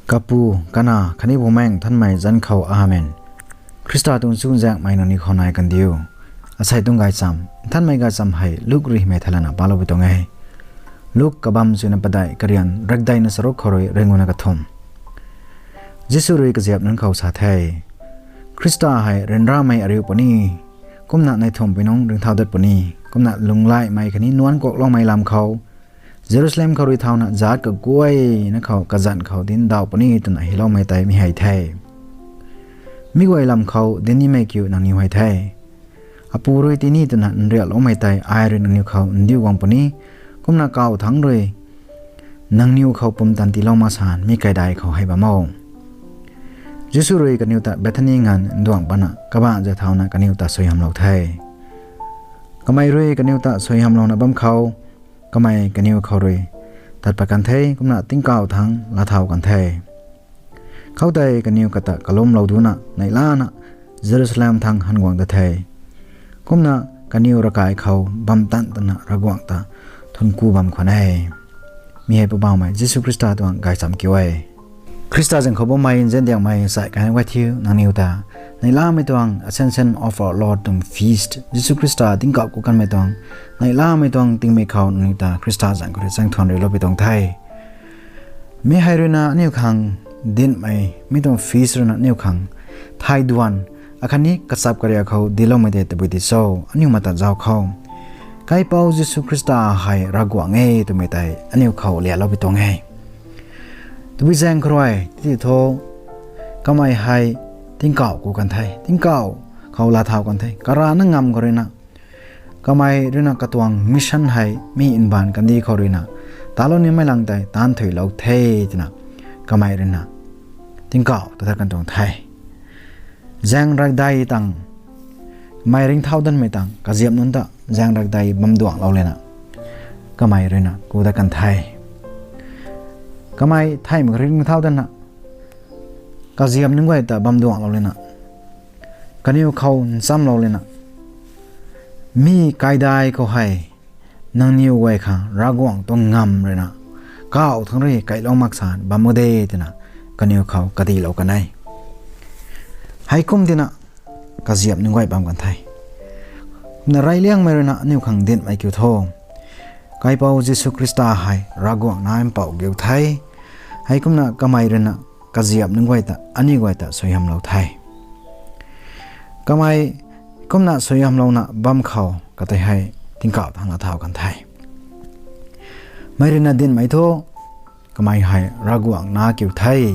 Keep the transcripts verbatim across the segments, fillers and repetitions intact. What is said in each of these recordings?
Kapu, Kanac khatni Bumaengh Nthanmei zanc khou, Amen. Khrista tuang chuzaenghmei nangniw khou nai kandiu. Asei tuang gaychamv, Nthanmei Gaychamv hei Luk rui hymei thei lana paloupui tuang e. Luk kabamv chuyna padeih, karian rakdeina charuk khou rui ringuna kathumh. Jisu rui kaziap nunc khou sa the, Khrista hei ryanramei ariu puni, kumna neih thumhpui nungc ringcthau dat puni, kumna lunglaihmei khatni nuanc kuakloumei lam khou, Jerusalem khou rui thauna zaatc kaguayna khou kazanc khou dinc ndauh puni twna hyloumei tei mi hei the. Mi guay lam khou dinc nimei kiu nangniw hei the. Apu rui tini twna nriakloumei tei ai rui nangniw khou ndiu guang puni, kumna kau thangc rui nangniw khou pumtan tiilou mak san mi kaidai khou hei bam o. Jisu rui kaniw ta Bethani nganv nduangh pana kabah zay thauna kaniw ta suaihiamlou the. Kamei rui kaniw ta suaihiamlouna bam khou, kamei kaniw khou rui tat pat kan the, kumna tingkauh thangc laathau kan the. Khoutei kaniw kata kalumlou duna neihlana Jerusalem thangc han guang ta the. Kumna kaniw ravkai khou bam tan tana Ravguangc ta thuancku bam khwan e. Mi hei Poubauhmei Jisu Khrista tuang gaychamv kiu e. Khrista zaeng khou bammei nziandiangmei sai kahaeng guay thiu nangniw ta neihlamei tuang Ascension of our Lord tuang feast, Jisu Khrista tingkauh ku kanmei tuang neihlamei tuang tingmik khou nangniw ta Khrista zaeng khou rui chaeng thuan riloupui tuang the. Mi hei ruina aniu khang dinhmei, mi tuang feast ruina aniu khang thai duan, akhatni kachap karia khou diloumei tei tabui ti cho, aniu mata zauc khou Kaipouc Jisu Khrista hei Ravguangc e twmei tei aniu khou lialoupui tuang e. Tabui zaeng khou rui titi thu, kamei hei tingkauh ku kan the, tingkauh khou laathau kan the, karana ngam khou ruina, kamei ruina katuang mission hei mi mbaanv kandih khou ruina talou nimei lang tei taanv thuilou the twna, kamei ruina tingkauh ta tat kan tuang the. Zaeng rakdei tang, mei ringcthau danmei tang kaziap nunc ta zaeng rakdei bam duanglou lana, kamei ruina ku dat kan the. Kamei theihmei ringcthau dana, kaziap nunc guay ta bam duanglou lana, kaniw khou nchamlou lana, mi kaidai khou hei nangniw guay khang Ravguangc tuang ngam ruina kau thangc rui kailou mak san bam mak de twna kaniw khou kadihlou kan e. Heikum tina kaziap nunc guay bam kan the. Kumna reyliangmei ruina aniu khang dinhmei kiu thu, Kaipouc Jisu Khrista hei Ravguangc Nac Mpouh kiu the. Heikumna kamei ruina kaziap nunc guay ta, aniu guay ta suaihiamlou the. Kamei kumna suaihiamlouna bam khou katei hei tingkauh thangc laathau kan the. Mei ruina dinhmei thu, kamei hei Ravguangc Nac kiu the.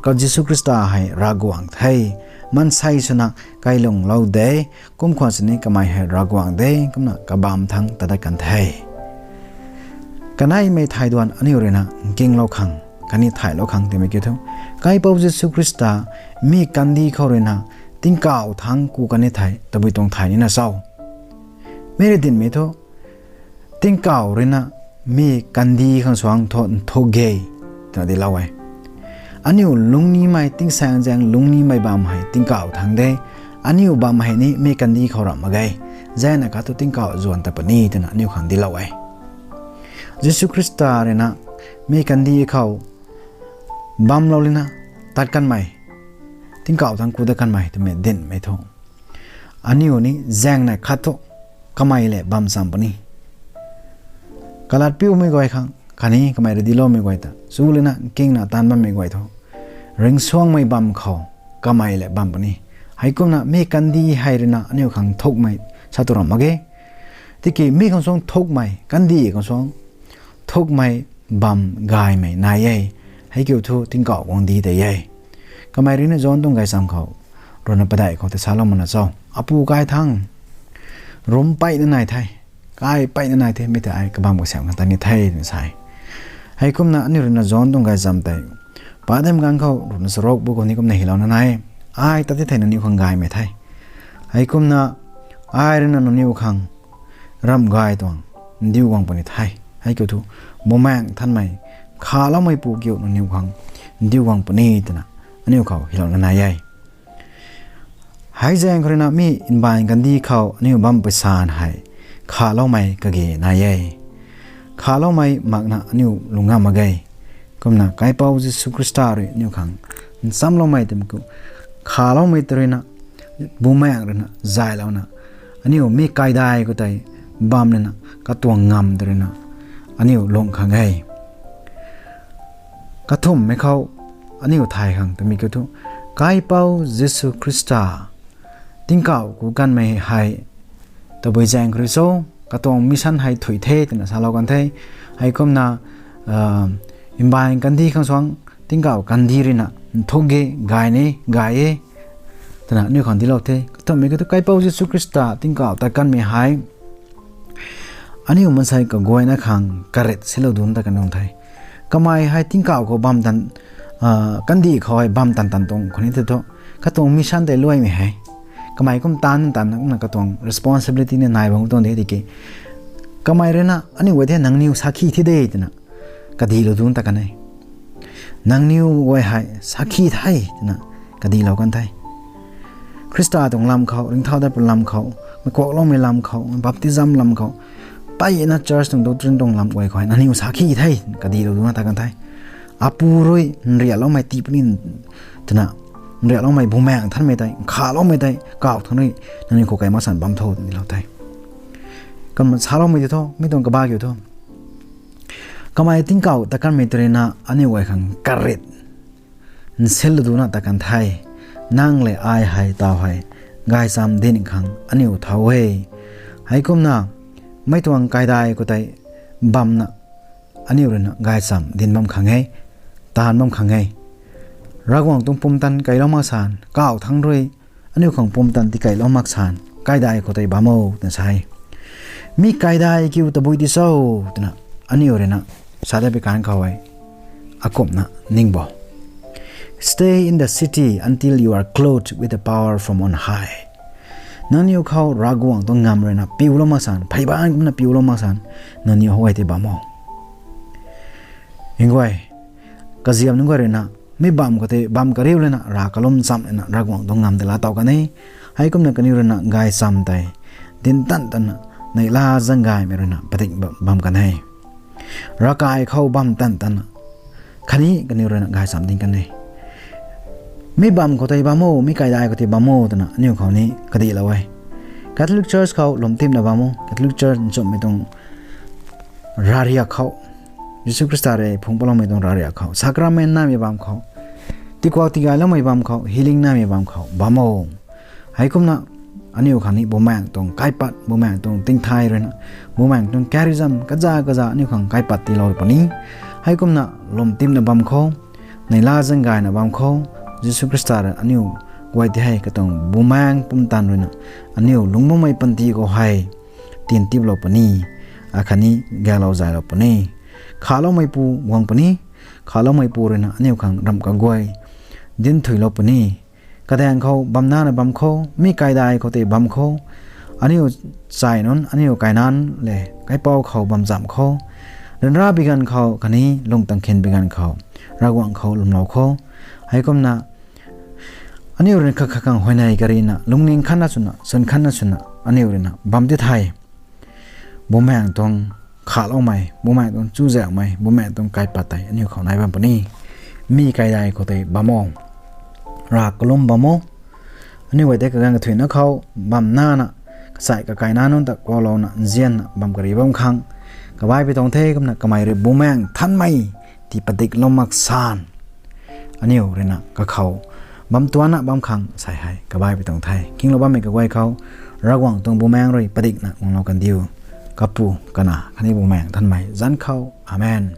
Ka Jisu Khrista hei Ravguangc the. Maansei swna kailunglou de, kum khwan sini kamei hei Ravguangc de, kumna kabamv thangc tat dat kan the. Kaneimei thai duan aniu ruina nkinglou khang khatni thaylou khang timei kiu thu, Kaipouc Jisu Khrista mi kandih khou ruina tingkauh thangc ku kan e thei tabui tuang thay nina cho? Mi rui dinhmei thu, tingkauh ruina mi kandih khang suang thu nthuk ge twna dinclou e. Aniu lungnimei, tingsaengzaeng lungnimei bam hei tingkauh thangc de. Aniu bam hei ni mi kandih khou ramh mak ge. Zaengna khat thu tingkauh zuan ta puni twna aniu khang dinclou e. Jisu Khrista ruina mi kandih khou bamlou lana tat kanmei, tingkauh thangc ku dat kanmei twmei dinhmei thu, aniu ni zaengna khat thu kamei lev bam cham puni. Kalatpiumei guay khang khatni kamei rui dincloumei guay ta chu lana nkingna taanv bammei guay thu, ringcsuangmei bam khou kamei lev bam puni. Heikumna mi kandih hei ruina aniu khang nthukmei sa tu ramh mak ge. Tiki mi khang suang nthukmei, kandih khang suang nthukmei bam gaymei nai e. Hei kiu thu tingkauh guangcdic tei e. Kamei ruina John tuang gaychamv khou ruhna padeih khou tei salou mana cho? Apu kai thangc, rum peyna nai the, kai peyna nai the, mi tei ai kabamv kasiamh khang ta ni the twna sa e. Heikumna aniu ruina John tuang gaychamv tei padeih ganv khou ruhna charuk bu khou ni kumna hylouna nai e. Ai ta ti thei nangniw khang gaymei the. Heikumna ai ruina nangniw khang ramh gay tuang ndiu guang puni the. Hei kiu thu, Bumaengh Nthanmei, khaloumeipu kiu nangniw khang ndiu guang puni twna aniu khou hylouna nai e. Hei zaeng khou ruina mi mbaanv kandih khou aniu bam pui san hei khaloumei kage nai e. Khaloumei makna aniu lung ngam mak ge. Kumna Kaipouc Jisu Khrista rui aniu khang nchamloumei twmei khou, khaloumei tw ruina, Bumaengh ruina zaylouna, aniu mi kaidai khou tei bam nina katuang ngamv tw ruina aniu lung khang e. Kathumhmei khou aniu thay khang twmei kiu thu, Kaipouc Jisu Khrista tingkauh khou kanmei hei tabui zaeng khou rui cho, katuang mission hei thuy the twna salou kan the. Heikumna, mbaanv kandih khang suang tingkauh kandih ruina nthuk ge, gay ni gay e twna aniu khang dinclou the. Kathumhmei kiu thu, Kaipouc Jisu Khrista tingkauh ta kanmei hei aniu maansei kaguayna khang karit silou dun ta kan tuang the. Kamei hei tingkauh khou bam tan, kandih khou hei bam tan tan tuang khou ni tei thu, katuang mission tei luaimei hei, kamei kum taanv tanna kumna katuang responsibility ni nai bam tuang de tiki, kamei ruina aniu guay the nangniw sakhi the de twna kadihlou dun ta kan e. Nangniw guay hei sakhi the twna kadihlou kan the. Khrista tuang lam khou, ringcthau dat pw lam khou, mei kuakloumei lam khou, baptism lam khou, mpeyna church tuang doctrine tuang lam guay khou hei nangniw sakhi the kadihlou dun ta kan the. Apu rui nriakloumei tii puni twna, nriakloumei Bumaengh Nthanmei tei, nkhaloumei tei kauh thangc rui nangniw khou kai mak san bam tho twna lou the. Kumna saloumei tei thu, mi tuang kaba kiu thu, kamei tingkauh ta kanmei tw ruina aniu guay khang karit nsilou duna ta kan the. Nang le ai hei taw hei gaychamv dinc khang aniu thau e. Heikumna mei tuang kaidai khou tei bamna aniu ruina gaychamv dinc bam khang e, taanv bam khang e. Ravguangc tuang pumtan keylou mak san, kauh thangc rui aniu khang pumtan tikeylou mak san kaidai khou tei bam o twna sa e. Mi kaidai kiu tabui di cho twna aniu ruina sa dat pui kan khou e, akumhna ning bo. Stay in the city until you are clothed with the power from on high. Nangniw khou Ravguangc tuang ngamv ruina piulou mak san, pheyban kumna piulou mak san, nangniw hou tei bam o. Nguay, kaziam nunc guay ruina mi bam khou tei bam kariu lana, rav kalum cham lana, Ravguangc tuang ngamv tei laa tow kan e. Heikumna kaniw ruina gaychamv tei dinc tan tanna, neihla zaeng gaymei ruina padik bam kan e. Ravkai khou bam tan tanna, khatni kaniw ruina gaychamv dinc kan e. Mi bam khou tei bam o, mi kaidai khou tei bam o twna aniu khou ni kadihlou e. Catholic Church khou lwmtipna bam o, Catholic Church nchumhmei tuang ravriak khou, Jisu Khrista rui phungc patloumei tuang ravriak khou, sacrament namei bam khou, tikuak tigayloumei bam khou, healing namei bam khou bam o. Heikumna aniu khang ni Bumaengh tuang kaipat, Bumaengh tuang tingthay ruina, Bumaengh tuang charism kaza kaza aniu khang kaipat tiilou puni. Heikumna lwmtipna bam khou, neihla zaeng gayna bam khou, Jisu Khrista rui aniu guay tei hei katuang Bumaengh pumtan ruina aniu lungc makmei panty khou hei tintipclou puni, akhatni gaylou zaylou puni. Khaloumeipu guang puni, khaloumeipu ruina aniu khang ramh kaguay dinc thuilou puni. Kadaeng khou bam nana bam khou, mi kaidai khou tei bam khou, aniu chai nunc, aniu kainanc le kaipouc khou bam zamh khou, ryanra bi ganv khou khatni lungtang khin bi ganv khou, Ravguangc khou lwmlou khou. Heikumna aniu ruina khat khat khang huayney karina, lungning khatna swna, swn khatna swna aniu ruina bam ti thei, Bumaengh tuang khaloumei, Bumaengh tuang chuzaenghmei, Bumaengh tuang kaipat tei aniu khou nai bam puni. Mi kaidai khou tei bam o, rav kalum bam o. Aniu guay tei kaganv kathuicna khou bam nana, kachai kakaina nunc ta kuaklouna nzianna bam kari bam khang kabaipui tuang the. Kumna kamei rui Bumaengh Nthanmei tii padiklou mak san, aniu ruina kakhou bam tuanna bam khang sei hei kabaipui tuang the. Kinglou bammei kaguay khou, Ravguangc tuang Bumaengh rui padikna guanglou kandiu. Kapu, Kanac khatni Bumaengh Nthanmei zanc khou. Amen.